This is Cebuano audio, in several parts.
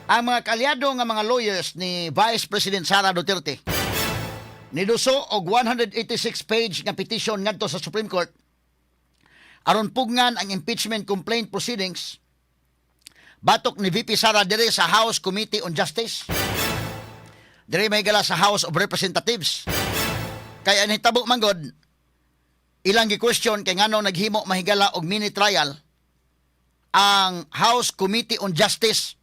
Ang mga kalyado nga mga lawyers ni Vice President Sara Duterte niduso og 186 page nga petition ngadto sa Supreme Court aron pugnan ang impeachment complaint proceedings batok ni VP Sara diri sa House Committee on Justice. Diri, mga higala, sa House of Representatives. Kay ang hitabo manggod, ilang gi-question kay ngano naghimo, mahigala, og mini trial ang House Committee on Justice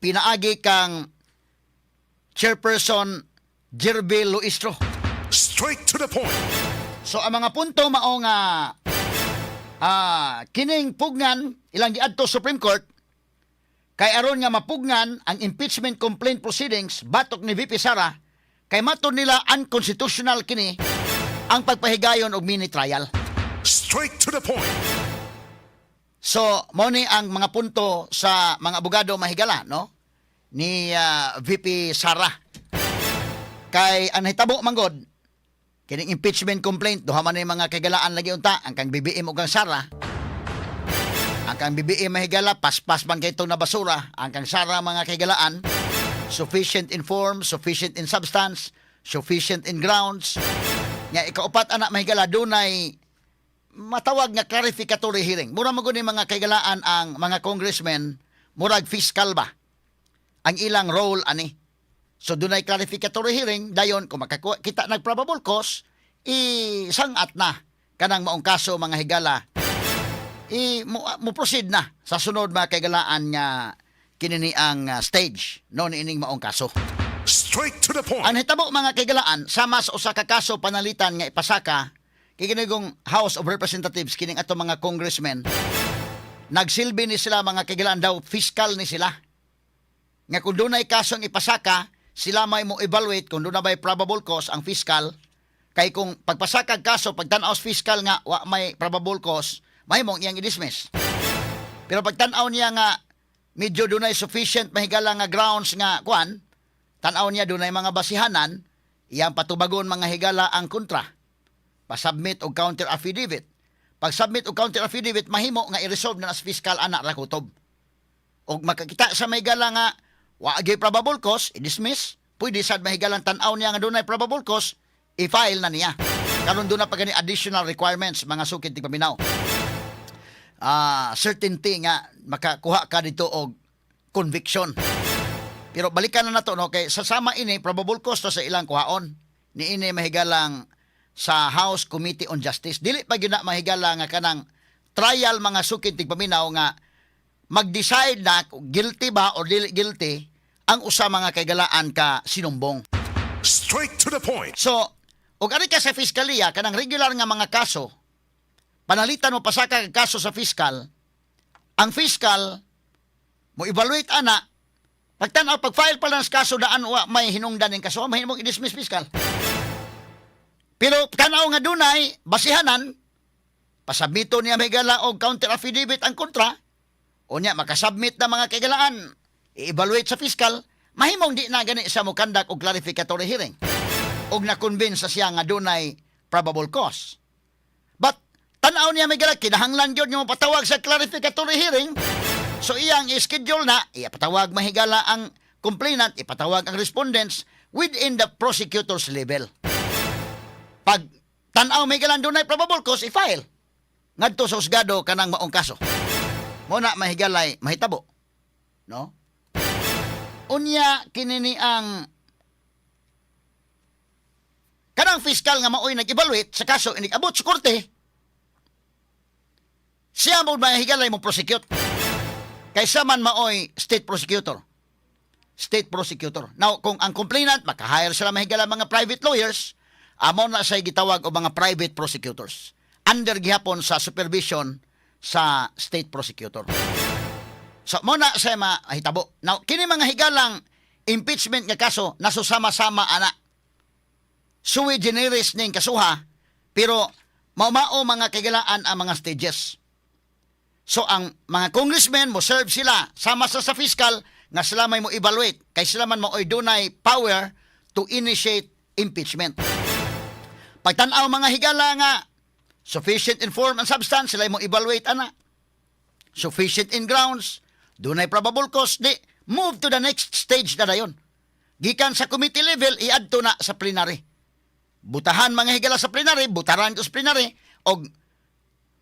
pinaagi kang Chairperson Gerville Luistro. Straight to the point. So ang mga punto mao nga kining pugnan ilang giadto Supreme Court kay aron nga mapugnan ang impeachment complaint proceedings batok ni VP Sara kay matud nila unconstitutional kini ang pagpahigayon og mini trial. Straight to the point. So mao ni ang mga punto sa mga abogado, mahigala, no, ni VP Sara. Kay ang nahitabo manggod kining impeachment complaint, duha man ni mga kaigalaan lagi unta, ang kang BBM ug kang Sara. Ang kang BBM, mahigala, paspas man kay na basura. Ang kang Sara, mga kaigalaan, sufficient in form, sufficient in substance, sufficient in grounds. Nya ikaupat ana, mahigala, dunay matawag nga clarificatory hearing. Mura mo gud ni, mga kaigalaan, ang mga congressmen, murag fiscal ba? Ang ilang role ani. So dunay clarificatory hearing, dayon kung makakuha kita nag probable cause, isangat na kanang maong kaso, mga higala. I mo proceed na sa sunod, mga kaigalaan, nga kinini ang stage no niining maong kaso. Straight to the point. Ang hitabo, mga kaigalaan, sama sa usa ka kaso panalitan nga ipasaka kay kinigong House of Representatives, kining ato mga congressmen nagsilbi ni sila, mga kaigalaan, daw fiscal ni sila. Nga kung dunay kasong ipasaka, sila may mo evaluate kung doon na ba'y probable cause ang fiscal. Kay kung pagpasaka kaso, pagtan-aw sa fiscal nga wa may probable cause, mahimong iyang i-dismiss. Pero pagtan-aw niya nga medyo dunay sufficient, mahigala, nga grounds nga kuan, tan-aw niya dunay mga basihanan, iyang patubagon, mga higala, ang kontra. Pasubmit og counter affidavit. Pag submit og counter affidavit, mahimo nga i-resolve na as fiscal ana ra kutob. Og makakita sa mahigala nga wa gyud probable cause, i-dismiss. Pwede sad, mahigalang, tan-aw niya nga dunay probable cause, i-file na niya. Karon doon na pa gani additional requirements, mga sukid tigpaminaw. Certainty nga makakuha ka dito og conviction. Pero balikan na nato, no, kay sa sama ini probable cause to sa ilang kuhaon ni ini, mahigalang, sa House Committee on Justice. Dili pa gyud na, mahigala, nga kanang trial, mga sukid tigpaminaw, nga mag-decide na kung guilty ba or dili guilty ang usa, mga kaigalaan, ka sinumbong. Straight to the point. So, og ari ka sa fiskaliya, kanang regular nga mga kaso, panalitan mo pasaka ka kaso sa fiscal, ang fiscal mo evaluate ana, pagtan-aw, pag-file pa lang sa kaso, daan wa may hinungdan ning kaso, mahimong i-dismiss fiscal. Pero tan-aw nga dunay basihanan, pasubmito niya, mahigala, og counter affidavit ang kontra, o niya makasubmit na, mga kaigalaan, i-evaluate sa fiscal, mahimong di na gani sa mo conduct og clarificatory hearing og na-convince sa siya nga dunay probable cause. But tan-aw niya, may kinahanglan gyud nga mapatawag sa clarificatory hearing. So iyang i-schedule na, ipatawag, mahigala, ang complainant, ipatawag ang respondents within the prosecutor's level. Pag tan-aw, may dunay probable cause, i-file ngadto sa husgado kanang maong kaso. Mo na, mahigalay, mahitabo. No? Unya kinini ang kanang fiscal nga maoy nag-evaluate sa kaso inig abot sa korte, siya mo, mahigalay, mo prosecute kaysa man maoy state prosecutor. State prosecutor. Now, kung ang complainant maka-hire sila, mahigala, mga private lawyers, amo na sa gitawag og mga private prosecutors, under gihapon sa supervision sa state prosecutor. So mo na sa mahitabo. Now, kini, mga higalang, impeachment nga kaso nasusama-sama ana, sui generis ning kasuha, pero maumao, mga kaigalaan, ang mga stages. So ang mga congressmen mo serve sila sama sa fiscal nga sila may mo evaluate kay sila man maoy dunay power to initiate impeachment. Pagtan-aw, mga higala, nga sufficient in form and substance, sila mo evaluate ana. Sufficient in grounds, dunay probable cause, di Move to the next stage na dayon. Gikan sa committee level, iadto na sa plenary. Butahan, mga higala, sa plenary, butaran ko sa plenary, og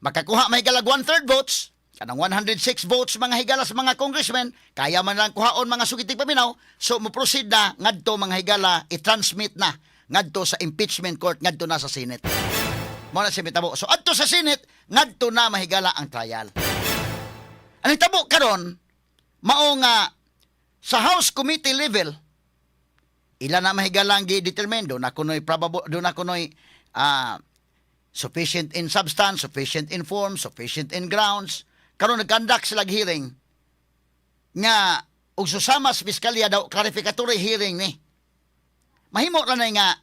makakuha, mahigala, one-third votes, kanang 106 votes, mga higala, sa mga congressmen, kaya man lang kuhaon, mga sukit tig paminaw, so mo proceed na ngadto, mga higala, i-transmit na ngadto sa impeachment court, ngadto na sa Senate. Mao na siya mitabo. So adto sa Senate, ngadto na, mahigala, ang trial. Ang hitabo karon mao nga sa House Committee level, ila na, mahigala, ang gi-determine duna kunoy probable, duna kunoy sufficient in substance, sufficient in form, sufficient in grounds. Karon nag-conduct sila og hearing nga og susama sa piskalya daw, clarificatory hearing ni. Mahimo ra na nga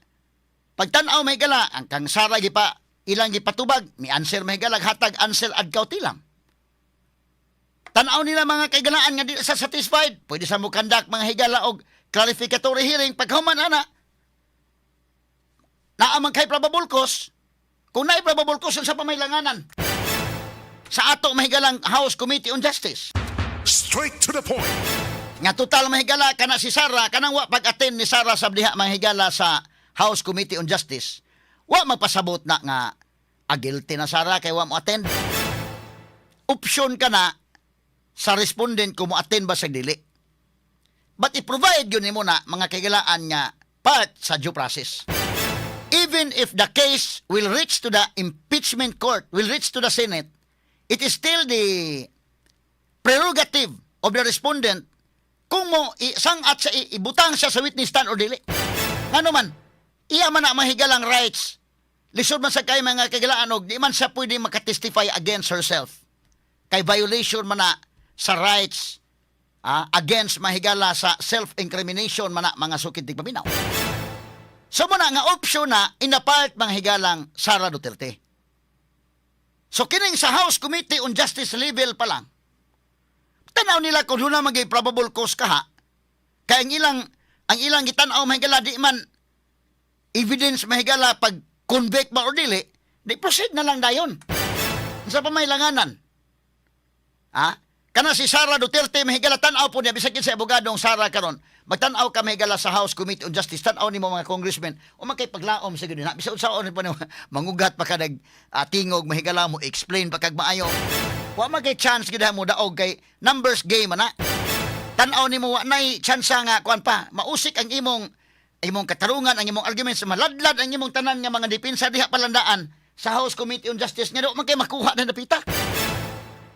pagtan-aw, mahigala, ang kang Sara gipa ilang gipatubag, mi answer, mahigala, hatag answer ad cautelam. Tan-aw nila, mga kaigalaan, nga di sa satisfied, pwede sa mo conduct, mga higala, og clarificatory hearing. Paghuman ana, naa man kay probable cause. Kung naay probable cause, unsa pa may langanan sa ato, mahigalang House Committee on Justice? Straight to the point. Nga total, mahigala, kana si Sara, kanang wa pag-attend ni Sara sa diha, mahigala, sa House Committee on Justice, wa magpasabot na nga guilty na Sara kay wa mo attend. Option ka na sa respondent kung mo attend ba sa dili. But i-provide yun nimo na, mga kaigalaan, nga part sa due process. Even if the case will reach to the impeachment court, will reach to the Senate, it is still the prerogative of the respondent kung mo isang-at sa ibutang siya sa witness stand or dili. Ngano man, iya man na, mahigalang, rights. Lisod man sa kay, mga kaigalaan, og di man siya pwede makatestify against herself. Kay violation man na sa rights against, mahigala, sa self-incrimination man na, mga sukit tig paminaw. So mao na nga option na in the part, mga higalang Sara Duterte. So kining sa House Committee on Justice level pa lang, tanaw nila kung duna magay probable cause kaha, kay ang ilang gitan-aw, mahigala, di man evidence, mahigala, pag convict ba or dili, di proceed na lang dayon. Sa pamailanganan. Ha? Kana si Sara Duterte, mahigala, tan-aw po niya bisag kinsa abogadong Sara karon. Magtan-aw ka, mahigala, sa House Committee on Justice, tan-aw nimo mga congressmen o man kay paglaom sa gud na bisag unsaon pa nimo mangugat pa ka nag tingog, mahigala, mo explain pa kag maayo. Wa man kay chance gid mo daog kay numbers game man na. Tan-aw nimo, wa nay tsansa nga kuan pa, mausik ang imong katarungan, ang imong arguments, maladlad ang imong tanan nga mga depensa diha palandaan sa House Committee on Justice nga do man kay makuha na napita.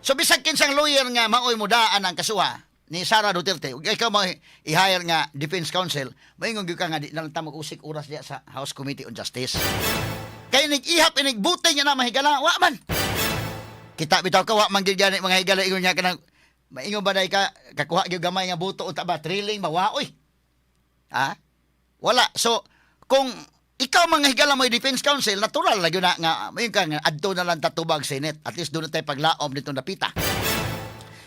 So bisag kinsang lawyer nga maoy mo daan ang kasuha ni Sara Duterte, ug ikaw mo i-hire nga defense counsel, maingon gyud ka nga di na lang ta mag-usik oras diha sa House Committee on Justice. Kay inig-ihap, inigbuti niya na, mahigala, wa man. Kita bitaw ka, wa man gyud gani, mga higala, ingon niya kanang maingon ba day ka kakuha gyud gamay nga boto unta ba, thrilling ba wa oy. Ha? Wala. So kung ikaw, mga higala, mo defense counsel, natural lagi na nga mayon ka nga adto na lang tatubag Senate. At least duna tay paglaom dito napita.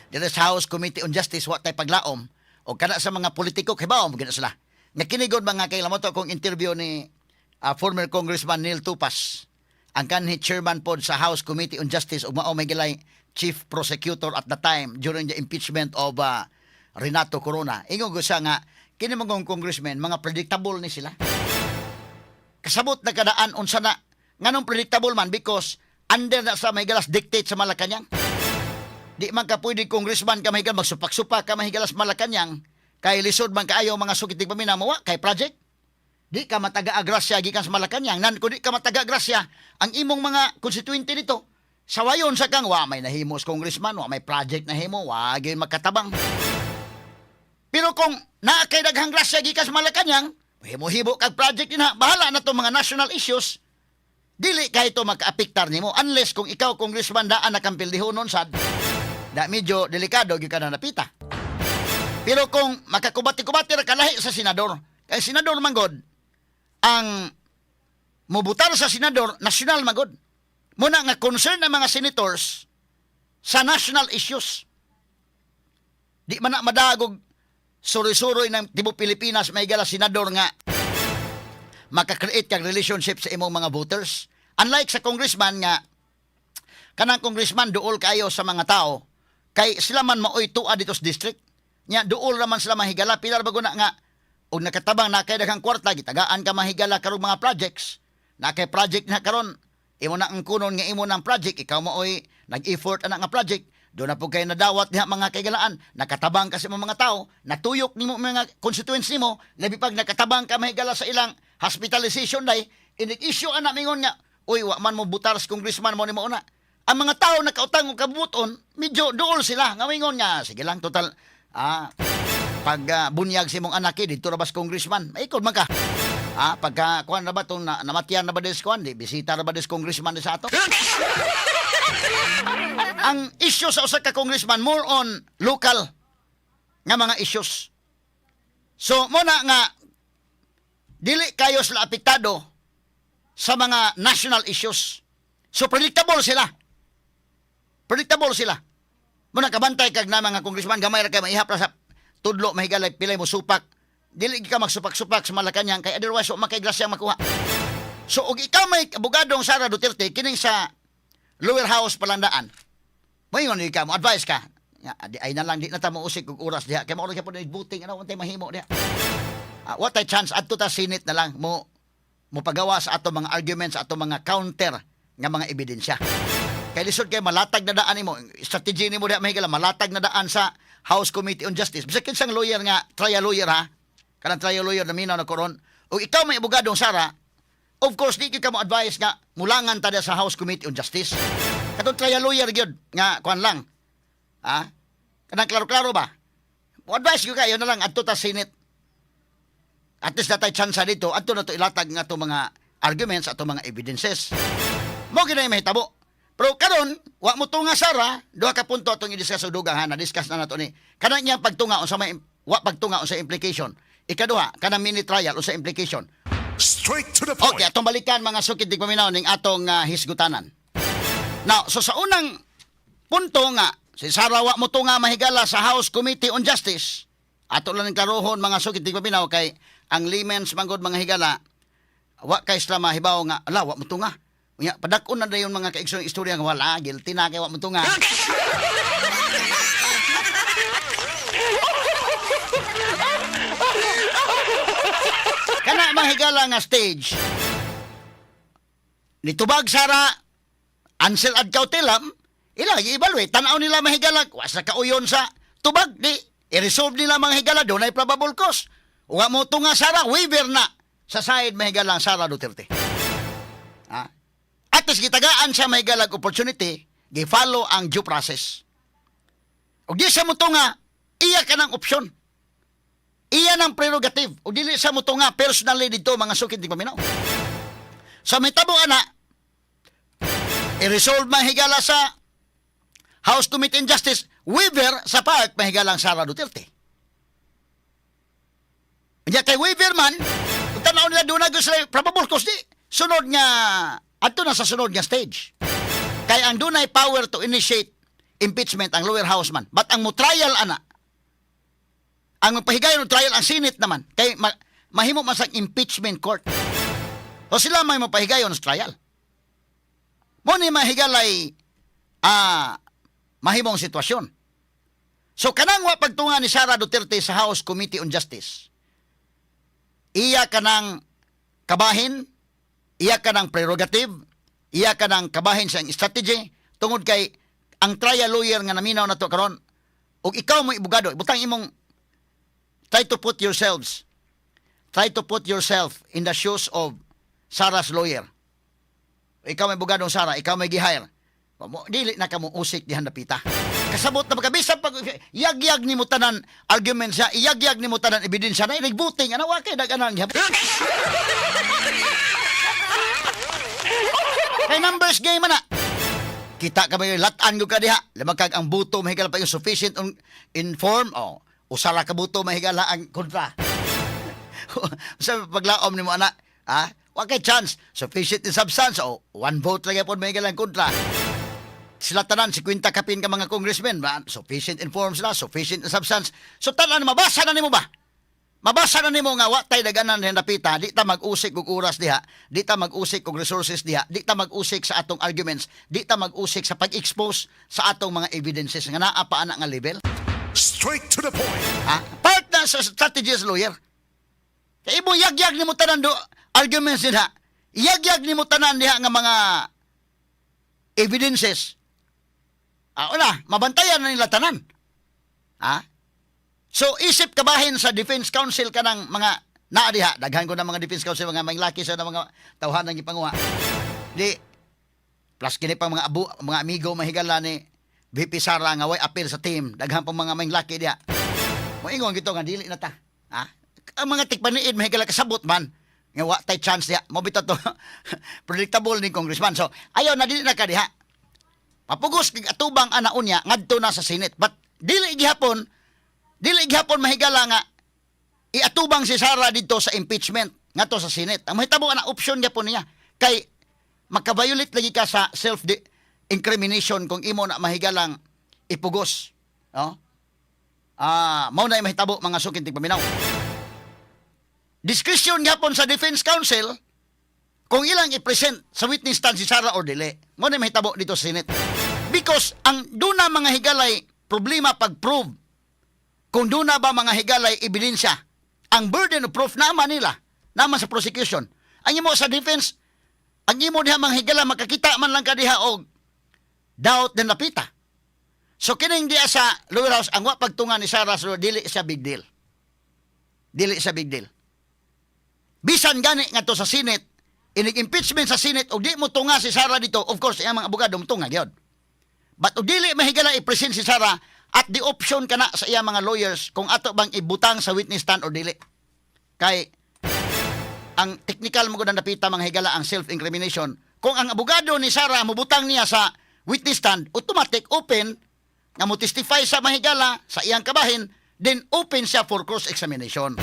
Dito sa House Committee on Justice wa tay paglaom o kana sa mga politiko kay bawo mo gina sila. Nga kinigod, mga kaila mo to kung interview ni former Congressman Neil Tupas, ang kanhi chairman pod sa House Committee on Justice ug mao may gilay chief prosecutor at the time during the impeachment of Renato Corona. Ingon ko siya nga kini mga congressmen, mga predictable ni sila. Kasabot na kadaan unsa na. Nganong predictable man? Because under na sa may galas dictate sa Malacanang. Di man ka pwede congressman ka, mahigal, magsupak-supak ka, mahigalas, Malacanang kay lisod man kaayo, mga sukit tig paminaw, wa kay project. Di ka mataga grasya gikan sa Malacanang. Nan kung di ka mataga grasya, ang imong mga constituente dito sawayon sa kang wa may nahimo sa congressman, wa may project nahimo, wa gyud makatabang. Pero kung naa kay daghang grasya gikan sa Malacanang, himo-hibo kag project dinha, bahala na to mga national issues. Dili kay ito makaapektar nimo unless kung ikaw congressman daan na kampildihonon sad. Da medyo delikado gyud ka na napita. Pero kung makakubati-kubati ra kalahi sa senador, kay senador man god, ang mubutar sa senador, national man god. Muna nga concern ng mga senators sa national issues. Di man na madagog suroy-suroy ng tibuok Pilipinas, may gala, senador nga makakreate kag relationship sa imong mga voters. Unlike sa congressman nga kanang congressman duol kayo sa mga tao kay sila man maoy tuwa dito sa district. Nya duol raman sila mahigala, pilar bago na nga og nakatabang na kay daghang kwarta, gitagaan ka mahigala karong mga projects. Na kay project na karon, imo na ang kunon nga imo ng project, ikaw maoy nag-effort ana nga project. Doon na po kayo nadawat diha, mga kaigalaan, nakatabang kasi mo mga tao, natuyok nimo mga constituents nimo, labi pag nakatabang ka mahigala sa ilang hospitalization day, inig-issue ana mingon nga, "Uy, wa man mo butar sa congressman mo nimo una." Ang mga tao nakautang og kabuton, medyo duol sila nga mingon nga, "Sige lang, total, pag bunyag si mong anak eh, dito ra bas congressman, maikod man ka. Pagka kuan na ba tong na, namatyan na ba des kuan, di bisita ra ba des congressman di sa ato?" Ang issue sa usa ka congressman, more on local nga mga issues. So mo na nga dili kayo sila apektado sa mga national issues. So predictable sila. Predictable sila. Mo na kabantay kag na mga congressman, gamay ra kay maihap ra sa tudlo mahigalay pilay mo supak. Dili ka magsupak-supak sa Malacañang kay otherwise wa makay grasya makuha. So og ikaw may abogadong Sara Duterte kining sa lower house palandaan. Moingon ka mo advice ka. Nga, di ay na lang, di na ta mo usik og oras diha kay mao ra gyapon voting, ano untay mahimo diha. What a chance, adto ta Senate na lang mo mo pagawa sa ato mga arguments, ato mga counter nga mga ebidensya. Kay lisod kay malatag na daan nimo, strategy nimo diha mahigala, malatag na daan sa House Committee on Justice. Bisag kinsang lawyer nga trial lawyer ha. Kanang trial lawyer na minaw na koron. Ug ikaw may abogadong Sara, of course di gyud ka mo advice nga mulangan ta diha sa House Committee on Justice. Katong trial lawyer gyud nga kuan lang. Ha? Kanang klaro-klaro ba? Mo advice gyud kayo na lang adto ta Senate. At least natay chance dito, adto na to ilatag nga to mga arguments, ato mga evidences. Mo gyud mahitabo. Pero karon, wa mo tunga Sara, duha ka punto atong i-discuss og dugang ha, na-discuss na nato ni. Kanang iyang pagtunga unsa may wa pagtunga, unsa implication. Ikaduha, kanang mini trial, unsa implication. Straight to the point. Okay, atong balikan, mga sukid tigpaminaw, ning atong hisgutanan. Now, so sa unang punto nga, si Sara wa mo tunga mahigala sa House Committee on Justice. Ato lang ning klarohon, mga sukid tigpaminaw, kay ang layman's manggod, mga higala, wa kay sila mahibaw nga ala wa mo tunga. Unya padak-on na dayon, mga kaigsoon, istorya nga wala guilty na kay wa mo tunga. Kana mga higala nga stage nitubag Sara ansel ad cautelam, ila i-evaluate, tanaw nila mahigala, wa sa kauyon sa tubag, di i-resolve nila mga higala, dunay probable cause. Wa mo tunga Sara, waiver na sa side mahigala ang Sara Duterte. Ha? At least gitagaan siya mahigalag opportunity, gi-follow ang due process. Ug di siya motunga, iya ka ng opsyon. Iya ng prerogative. O dili siya motunga personally dito, mga sukid tigpaminaw. Sa may tabo ana, i-resolve mahigala sa House Committee on Justice, waiver sa part mahigalang Sara Duterte. Kanya kay waiver man, kung tanaw nila doon na sila probable cause, di sunod nga adto na sa sunod nga stage. Kay ang dunay power to initiate impeachment ang lower house man. But ang mo trial ana, ang magpahigayon og trial ang Senate naman kay mahimo man sa impeachment court. O sila may mapahigayon sa trial. Mo ni mahigalay mahimong sitwasyon. So kanang wa pagtunga ni Sara Duterte sa House Committee on Justice, iya kanang kabahin, iya kanang prerogative, iya kanang kabahin sa strategy tungod kay ang trial lawyer nga naminaw na to karon, ug ikaw mo ibugado, butang imong try to put yourself in the shoes of Sarah's lawyer. Ikaw may bugadong Sara, ikaw may gihire. Mo, dili na ka mo usik dihan dapita. Kasabot na pagkabisa pag yagyag ni mo tanan argument siya, iyagyag ni mo tanan ebidensya na inig-voting ana wa kay daganan gihapon. Kay numbers game man na. Kita ka ba yung latan ka diha? Lamang kag ang buto mahigala pa yung sufficient on, in form. Oh, usara ka buto mahigala ang kontra. Sa paglaom nimo ana, ha? Wa kay chance. Sufficient in substance. Oh, one vote lang yapon mahigala ang kontra. Sila tanan, 50 kapin ka mga congressmen, ba? Sufficient in form sila, sufficient in substance. So tanan, mabasa na nimo ba? Mabasa na nimo nga wa tay daganan diha napita, di ta mag-usik og oras diha, di ta mag-usik og resources diha, di ta mag-usik sa atong arguments, di ta mag-usik sa pag-expose sa atong mga evidences nga naa pa ana nga level. Straight to the point. Ha? Part na sa strategy as lawyer. Kay imo yagyag nimo tanan do arguments diha. Yagyag nimo tanan diha nga mga evidences. Ah, una, mabantayan na nila tanan. Ha? So isip kabahin sa defense counsel kanang mga naa diha, daghan ko na mga defense counsel, mga manglaki sa na mga tawhanan gipanguha. Di plus kini pang mga abu, mga amigo mahigala ni VP Sara nga way appeal sa team, daghan pang mga manglaki diha. Moingon gito nga dili na ta. Ha? Ang mga tigpaniid mahigala kasabot man nga wa tay chance diha. Mo bitaw to predictable ni congressman. So ayaw na, dili na ka diha. Mapugos kag atubang ana unya ngadto na sa Senate. But dili gihapon mahigala nga iatubang si Sara didto sa impeachment ngadto sa Senate. Ang mahitabo ana, option gyapon niya kay maka-violate lagi ka sa self incrimination kung imo na mahigalang ipugos. No? Ah, mao na mahitabo, mga suking tigpaminaw. Discretion gyapon sa defense counsel kung ilang i-present sa witness stand si Sara or dili. Mao na mahitabo dito sa Senate. Because ang duna mga higalay problema pag-prove kung duna ba mga higalay ebidensya, ang burden of proof naman nila, naman sa prosecution. Ang imo sa defense, ang imo diha mga higala makakita man lang ka diha og doubt din napita. So kining diha sa lower house, ang wa pagtunga ni Sara, so dili siya big deal. Dili siya big deal. Bisan gani ngadto sa Senate, inig impeachment sa Senate og di mo tunga si Sara dito, of course iyang mga abogado mo tunga gyud. But og dili mahigala i-present si Sara, at the option kana sa iyang mga lawyers kung ato bang ibutang sa witness stand or dili. Kay ang technical mo gud ang napita mga higala, ang self-incrimination. Kung ang abogado ni Sara mobutang niya sa witness stand, automatic open nga mo testify sa mahigala sa iyang kabahin, then open siya for cross-examination.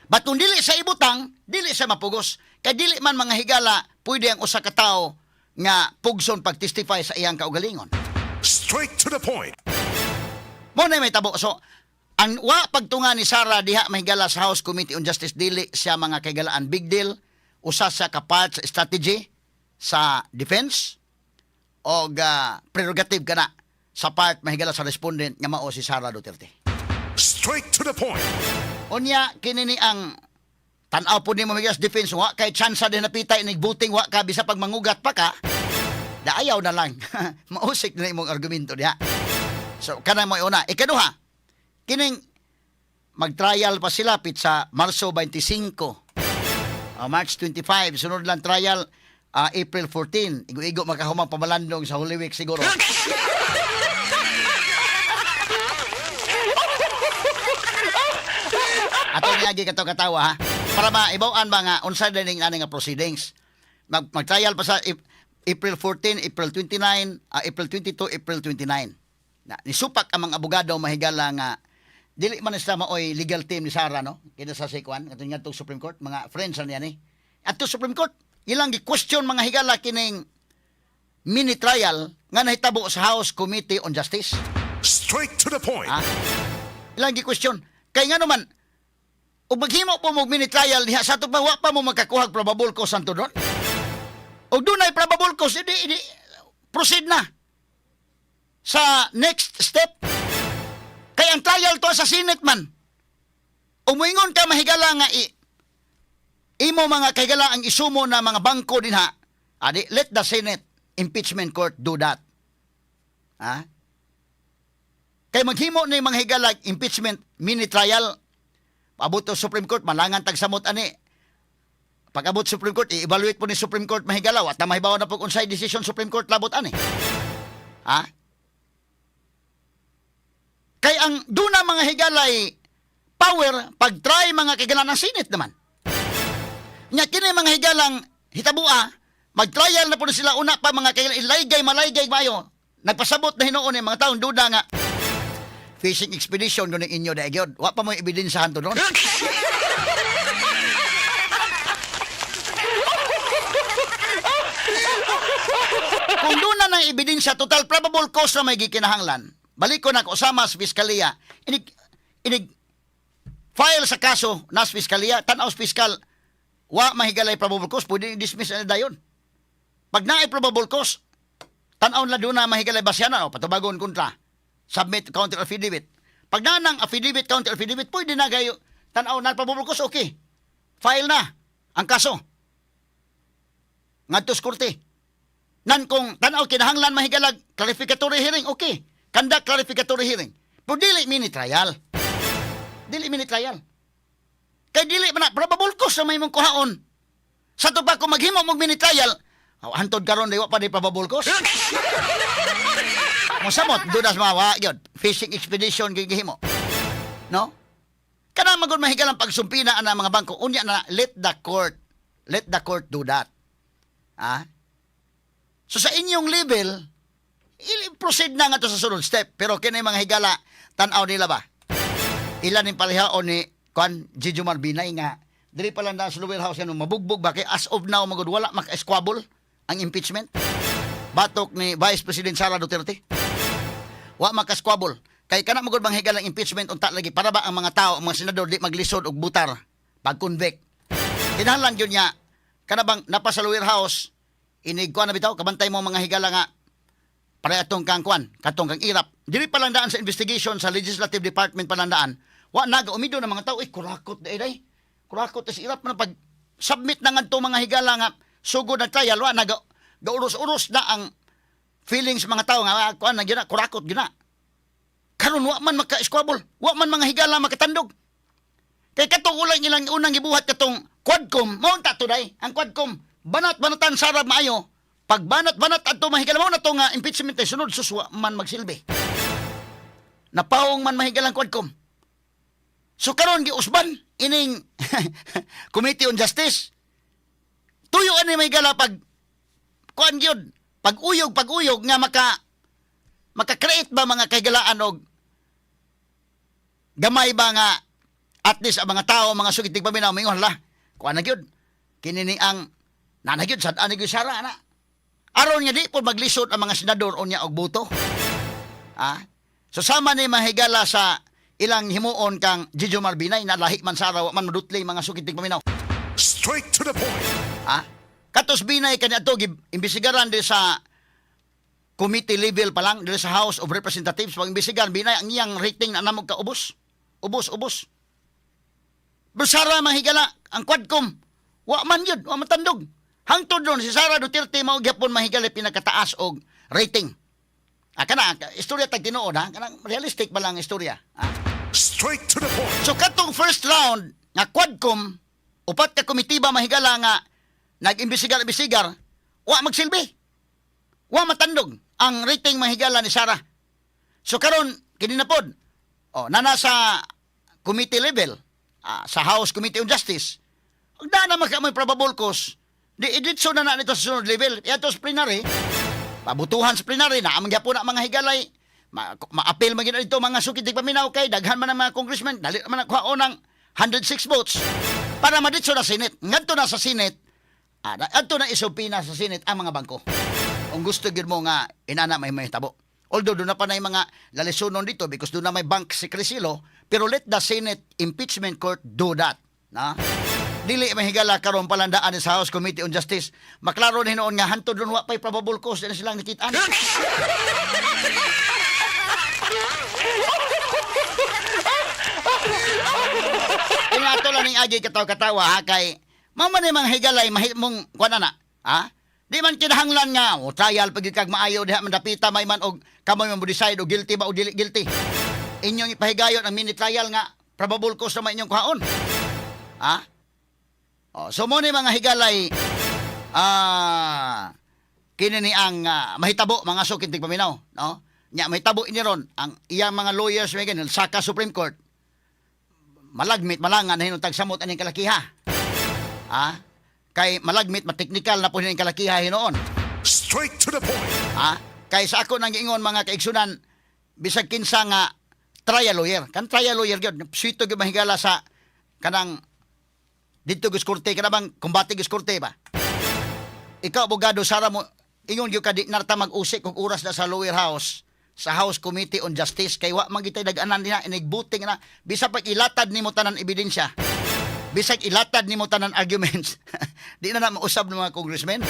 But kung dili sa ibutang, dili siya mapugos. Kay dili man mga higala, pwede ang usa ka tawo nga pugson pag-testify sa iyang kaugalingon. Straight to the point. Mo na may tabo. So, ang wa pagtunga ni Sara diha mahigala sa House Committee on Justice, dili siya mga kaigalaan big deal. Usa siya ka part sa strategy sa defense o prerogative kana sa part mahigala sa respondent nga mao si Sara Duterte. Straight to the point. Unya kini ni ang tan-aw po nimo mahigala sa defense, wa kay chance din napita inig voting, wa ka bisa pag mangugat pa ka da, ayaw na lang, mausik na imong argumento diha. So kana mo una. Ikaduha, kining mag-trial pa sila sa Marso 25. March 25 sunod lang trial, April 14. Igo-igo makahumang pamalandong sa Holy Week siguro. Ato niagi kato katawa ha. Para maibaw-an ba nga unsa dining ani nga proceedings. Mag-trial pa sa April 14, April 29, April 22, April 29. Na nisupak ang mga abogado mahigala nga dili man sila maoy legal team ni Sara, no. Kina sa Sikwan katong ngadtong Supreme Court, mga friends ra niya ni. Adto Supreme Court, ilang gi-question mga higala kining mini trial nga nahitabo sa House Committee on Justice. Straight to the point. Ah? Ilang gi-question. Kay nga naman, ug maghimo po mo mini trial diha sa pa wa pa mo makakuha og probable cause anto doon. Og dunay probable cause, idi proceed na sa next step. Kay ang trial to sa Senate man. Umuingon ka mahigala nga imo mga kahigala ang isumo na mga bangko dinha. Adi, let the Senate impeachment court do that. Ha? Kay maghimo ni mga higala impeachment mini trial, paabot to Supreme Court, malangan tagsamot ani. Pag abot Supreme Court, i-evaluate po ni Supreme Court mahigala at mahibaw na po kung unsay decision Supreme Court labot ani. Ha? Kay ang duna mga higalay power pag-try mga kigala ng Senate naman. Nya kini mga higalang hitabua, mag-trial na po na sila una pa mga kigala, ilaygay malaygay mayo. Nagpasabot na hinuon ni mga taong duda nga fishing expedition kuno inyo dai gyud. Wa pa mo ebidensyahan to doon. Kung doon na ng ebidensya, total probable cause na may gikinahanglan. Balik ko na ko sama sa piskaliya. Inig file sa kaso nas piskaliya, tanaw sa piskal, wa mahigalay probable cause, pwede i-dismiss na dayon. Pag naay probable cause, tanaw na doon na mahigalay basyanan, o patubagon kontra. Submit counter affidavit. Pag naa nang affidavit, counter affidavit, pwede na kayo tanaw na probable cause, okay. File na ang kaso ngadto sa korte. Nan kung tanaw kinahanglan mahigalag clarificatory hearing, okay. Conduct clarificatory hearing. Pero dili mini trial. Dili mini trial. Kay dili man na probable cause sa may mong kuhaon. Sa to pa kung maghimo mong mini trial, oh, hantod karon di wa pa di probable cause. Mosamot dudas mawa yun. Fishing expedition gigihimo. No? Kana magud mahigalang pagsumpina ana mga bangko. Unya na let the court do that. Ah? So sa inyong level, i-proceed na nga to sa sunod step. Pero kini mga higala, tan-aw nila ba? Ilan yung palihaon ni Kwan Jejomar Binay nga diri pa lang na sa lower house ano, mabugbog ba kay as of now magud wala maka-squabble ang impeachment batok ni Vice President Sara Duterte. Wa maka-squabble kay kana magud bang higala ang impeachment unta lagi para ba ang mga tao, ang mga senador, di maglisod og butar pag convict. Kinahanglan gyud niya kana bang napa sa lower house, inig kuan na bitaw, kabantay mo mga higala nga para atong kang kuan, katong kang Erap. Diri pa lang daan sa investigation sa legislative department pa lang daan. Wa naga umido ng mga tao, eh kurakot day day. Kurakot is Erap na pag submit na ngadto mga higala nga sugod na trial, wa naga gauros-uros na ang feelings mga tao nga ah, kuan na gyud na, kurakot gyud na. Karon wa man maka-squabble, wa man mga higala makatandog. Kay katong ulang ilang unang gibuhat katong Quadcom, mao unta to day. Ang Quadcom, banat-banatan sarab maayo. Pag banat-banat adto mahigala mao na to nga impeachment ay sunod suswa man magsilbi. Napawong man mahigala ang Quadcom. So karon giusban ining Committee on Justice. Tuyo ani mahigala pag kuan gyud, pag uyog nga maka-create ba mga kahigalaan og gamay ba nga at least ang mga tao, mga sugit paminaw, mingon hala, kuan na gyud. Kini ni ang nana gyud sad ani gyud sara na. Aron nga di po maglisod ang mga senador unya og boto. Ah? So sama ni mahigala sa ilang himuon kang Jejomar Binay na lahi man sara wa man madutli mga sugit paminaw. Straight to the point. Ah? Katos Binay kaniadto imbestigaran di sa committee level pa lang diri sa House of Representatives, pag imbestigaran Binay, ang iyang rating na namog ka ubos. Ubos, ubos. Pero Sara mahigala ang Quadcom. Wa man yun, wa matandog. Hangtod ron si Sara Duterte mao gyapon mahigala pinakataas og rating. Ah, kana istorya tag tinuod ha, kanang realistic ba lang ang istorya. Ah. Straight to the point. So katong first round nga Quadcom, upat ka komitiba mahigala nga nag-imbestigar imbestigar, wa magsilbi. Wa matandog ang rating mahigala ni Sara. So karon kini na pod. Oh, nana sa committee level, ah, sa House Committee on Justice. Ug na na maka may probable cause, di iditso na na nito sa sunod level. Iadto sa plenary, pabutuhan sa plenary na amang gyapon na mga higalay ma-appeal man gyud dito mga sukit paminaw kay daghan man ang mga congressman, dali man ang kuhaon ng 106 votes para maditso na Senate. Ngadto na sa Senate, ah, adto na isupina sa Senate ang mga bangko kung gusto gyud mo nga inana may mahitabo. Although doon na pa na yung mga lalisunon dito because doon na may bank secrecy law, pero let the Senate impeachment court do that na. Dili mahigala karon palandaan sa House Committee on Justice. Maklaro ni noon nga hantod doon wa pay probable cause na silang nakitaan. Ingato lang ning agi katawa-katawa ha, kay mao man ni mga higalay mahimong kuan na ha. Di man kinahanglan nga o trial pag kag maayo diha man dapita may man og kamoy man mo decide og guilty ba o dili guilty. Inyong ipahigayon ang mini trial nga probable cause na inyong kuhaon. Ha? Oh, so mo ni mga higalay ah kini ni ang mahitabo mga sukit paminaw, no? Nya mahitabo ini ron ang iyang mga lawyers may ganun saka Supreme Court malagmit malangan na hinong tagsamot aning kalakiha. Ha? Kay malagmit mateknikal na po hining kalakiha hinuon. Straight to the point. Ha? Kay sa ako nang giingon mga kaigsunan, bisag kinsa nga trial lawyer, kan trial lawyer gyud, swito gyud mahigala sa kanang didto gyud korte, kana bang kumbate gyud korte ba? Ikaw abogado sara mo ingon gyud ka di narta mag-usik og oras na sa lower house sa House Committee on Justice kay wa man gitay nag-anan nila inigbuting na bisag pag ilatad nimo tanan ebidensya, bisag ilatad nimo tanan arguments, di na na mausab ng mga congressmen.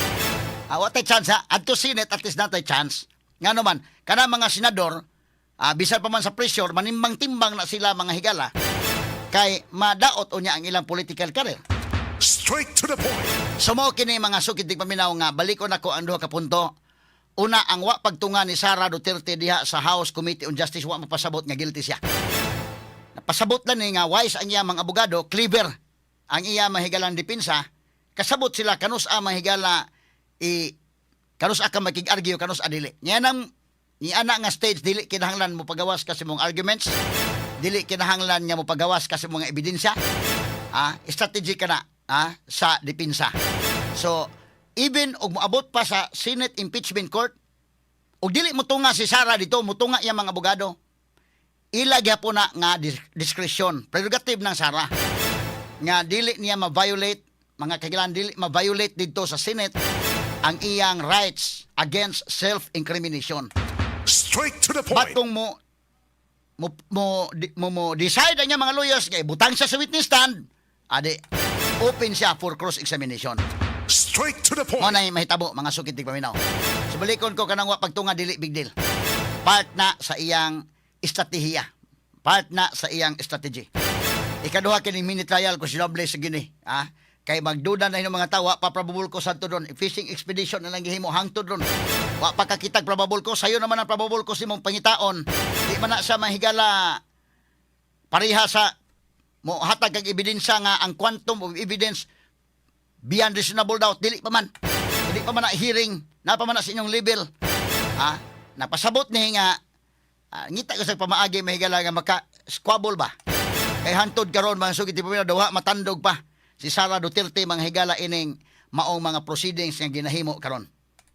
Ah, wa tay chance ha. Adto Senate at least natay chance. Nga naman, kana mga senador, Bisan pa man sa pressure, manimbang-timbang na sila, mga higala, kay madaot unya ang ilang political career. Straight to the point. So mao kini, mga sukid tigpaminaw, nga balikon nako ang duha ka punto. Una, ang wa pagtunga ni Sara Duterte diha sa House Committee on Justice, wa mapasabot nga guilty siya. Napasabot lang ni nga wise ang iya mga abogado, clever ang iya mahigalang depensa, kasabot sila kanus-a mahigala i kanus-a ka makig-argue, kanus-a dili. Niya nang ni ana nga stage, dili kinahanglan mo pagawas kasi mong arguments, dili kinahanglan nga mo pagawas kasi mga ebidensya. Strategy ka na sa depensa. So, even og moabot pa sa Senate Impeachment Court, og dili mo tunga si Sara dito, mutunga iya mga abogado, ila gyapon na nga discretion, prerogative ng Sara nga dili niya ma-violate, mga kahigalaan, dili ma-violate dito sa Senate ang iyang rights against self-incrimination. Straight to the point. But kung mo decide ang iyang mga lawyers kay butang siya sa witness stand, adi open siya for cross-examination. Straight to the Mo point. na mahitabo, mga sukit tigpaminaw. So balikon ko kanang wa pagtunga, dili big deal. Part na sa iyang estratehiya. Part na sa iyang strategy. Ikaduha, kining mini trial ko sinable sa gini, ah. Kay magduda na yung mga tao, wa pa probable cause hangtod ron. Fishing expedition na lang gihimo hangtod ron. Wa pa kakitag probable cause, sayo naman ang probable cause imong pangitaon. Di man na siya mahigala pareha sa mo hatag kag ebidensya nga ang quantum of evidence beyond reasonable doubt. Dili pa man na hearing na pa man na sa inyong level. Napasabot ni nga ngita ko sa pamaagi, mahigala, nga maka squabble ba kay hantod karon, mga sugit pa, dawa matandog pa si Sara Duterte, mga higala, ining maong mga proceedings nga ginahimo karon.